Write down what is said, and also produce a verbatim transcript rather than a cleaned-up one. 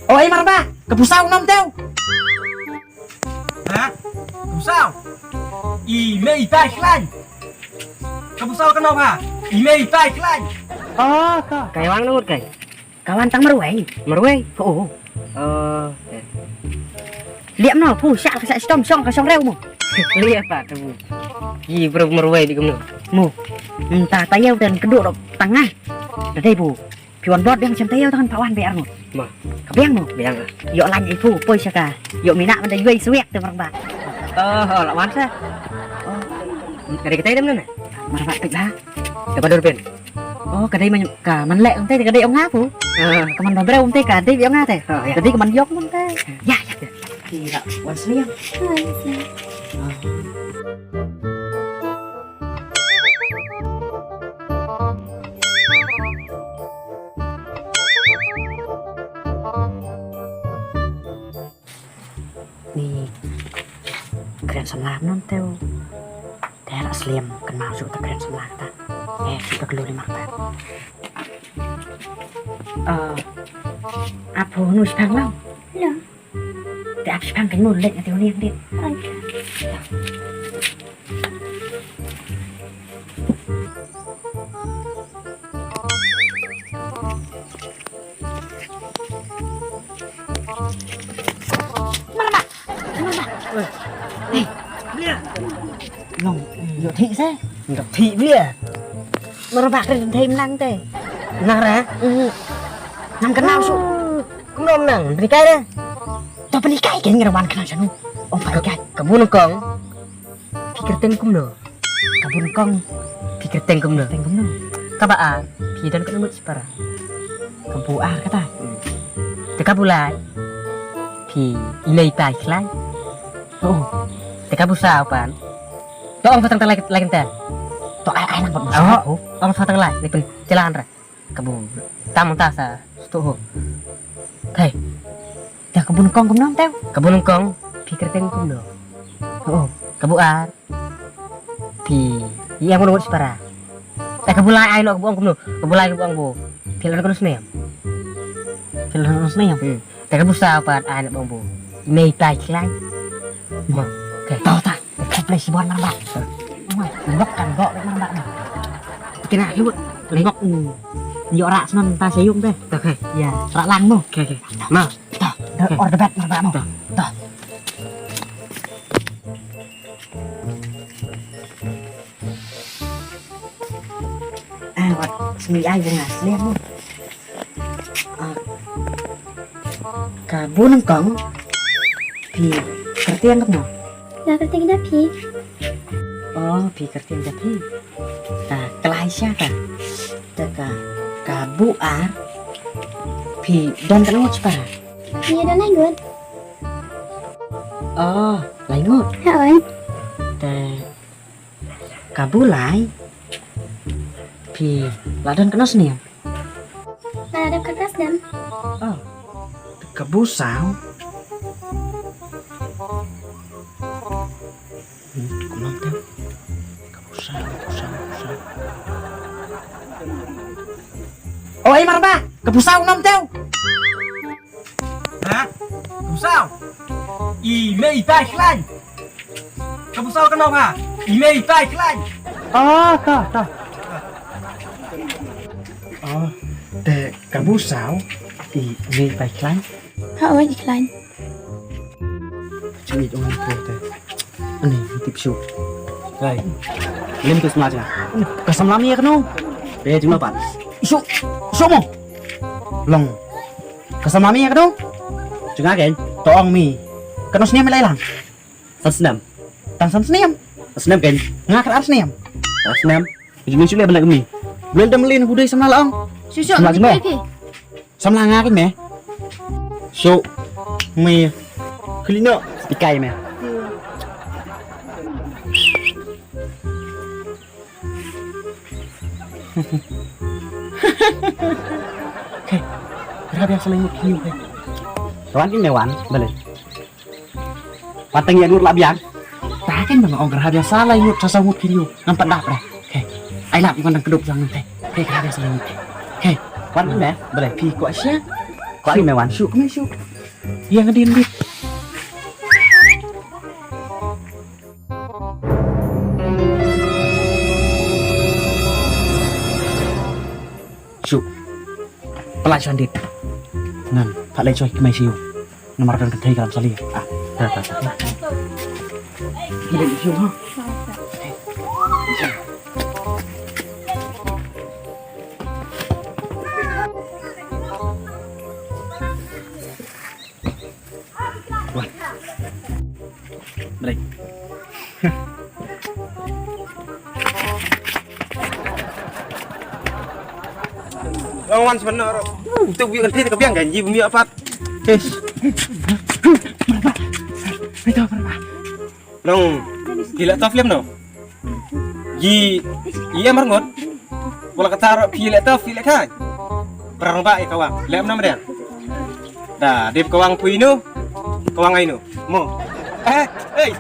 O ei marbah, ka phew saw nong teu. Ha? Ka phew saw? I mei tai khlaiñ. Ka phew saw ka nong ha? I mei tai khlaiñ. Ah, ka. Ka wan ngut kai. Ka wan tang marwei. Marwei? Oh. Oh. Liam no, phew shah ka shah stom shong ka shong reu mo. Liam pa tu. Ki bro marwei di kumno. Mo. Mynta taïew ten kedu dok tangah. Da dei bu. Phi wan blot biang shem taïew tangan pa wan be arngut. Ma. Ka biang mo. Biang. Ïoh lain i phew poi sha ka. Ïoh mina mynta ïuh suwek te marang ba. Oh, oh, la wan sa. Oh. Ka dei ka tai dem na. Marang ba pik ba. Ka ba dur ben. Oh, ka dei man ka man leh ong te ka dei ong nga phew. Ah. Ka man ba breu ong te ka dei ong nga te. Oh, ya. Ka dei ka man ïoh ong te. Ya, ya. Ki la wan sliang. Ni kren samla non teu. Te ra sliang kynmaw shu ta kren samla ta. Eh, shu ta kelu lima ta. Eh, apa nu sepang lang? Te ap shipang kan mun lek ati uning dit. Marbah. Marbah. Hei. Blia. Long, yo thik se. Ngap thik blia. Marbah kri thei menang te. Menang ra? Mhm. Ngam kenal su. Kumno menang? Penikai re? To penikai ke ngi rawan kenal shanu. Ong penikai. Ka bu nyngkong. Phi kyrteng kumno? Ka bu nyngkong. Phi kyrteng kumno? Kyrteng kumno? Ka ba ar. Phi don ka number shipara. Ka bu ar kata. Te ka bu lai. Phi i mei tai khlaiñ. Oh. Te ka bu saw pan. To ong sa tang tang lai lai kynta. To ai ai nang bad. Oh. Ong sa tang lai lai pyn jalan ra. Ka bu tam ta sa stu ho. Thei. Te ka bu nyngkong kumno teu? Ka bu nyngkong phi kyrteng kumno? Oh, ka bu ar phi ïeng kumno shipara? Te ka bu lai ai no ka bu ong kumno? Ka bu lai ka bu ong bu phi la kumno snem? Phi la kumno snem? Hmm. Te ka bu saw pat ai no bu ong bu mei tai khlaiñ. Mo. Te to ta. Ka plei shibon marbah. Mo. Lok kan go marbah mo. Kena hiwut. Lok. Yo rak snon ta sayung te. To ke. Ya, rak lang mo. Ke ke. Ma. To. Or the bed marbah mo. To. To. Ah, wat smi ai bunga smi mo. Ah, ka bu nyngkong phi kyrteng kumno? Nga kyrteng da phi. Oh, phi kyrteng da phi. Ta klai sha ta. Ta ka ka bu ar phi don ka ngut shipara? Phi don lai ngut. Oh, lai ngut. Ha oi. Ta ka bu lai phi la don kano snem? La don kano snem? Oh. Ka bu saw. Hmm, kumno teu? Ka bu saw, bu saw, bu saw. Oh, ai marbah, ka bu saw nom teu. Ha? Ka bu saw. I mei tai khlaiñ. Ka bu saw ka nong ha. I mei tai khlaiñ. Ah, ta, ta. Ah, te ka bu saw i mei tai khlaiñ. Ha oi i khlaiñ. Chini jong ko te. Ani tip shu. Hai. Lim tu sma cha. Ka samla mi ka nong. Te jingla pat. Shu. Shu mo. Long. Ka samla mi ka nong. Jingla ken. Tong mi. Ka nong snem lai lang. San snem. Tang san snem. San snem ken. Nga ka ar snem. Ar snem. Jingla shu le balik mi. Bel dam lin hudai samla lang. Shu shu. Samla jingla. Samla nga ken me. So me. Kuli no. Ikai me. Hey, rabiang saling mut hiu hey. Tuan ini wan balik. Pateng ya dur labiang. Taken bang ong rabiang saling mut sasa mut hiu. Nampak dah pre. Hey, ai lap bukan keduk sang nanti. Hey, rabiang saling mut. Hey, wan ini balik. Pi kok sia. Shu me wan. Shu, me shu. Ïa nga dien dien. Shu. Pynlait shuwa dit. Ngan pat leit shuwa ïa ka Mei Shu. Namar don ka thei ka lam sali. Ah, ta ta ta. Leit shuwa ha. Wan. Balik. Long wan sebenar. Tu biar nanti ke biang janji bumi apat. Tes. Itu apa? Long. Gila tau film no. Ji, iya marngot. Wala kata ro phi leh tau phi leh kai. Perang ba ïa kawang. Leh nam dia. Da, dip kawang pui nu. Kawang ai nu. Mo. Eh, eh.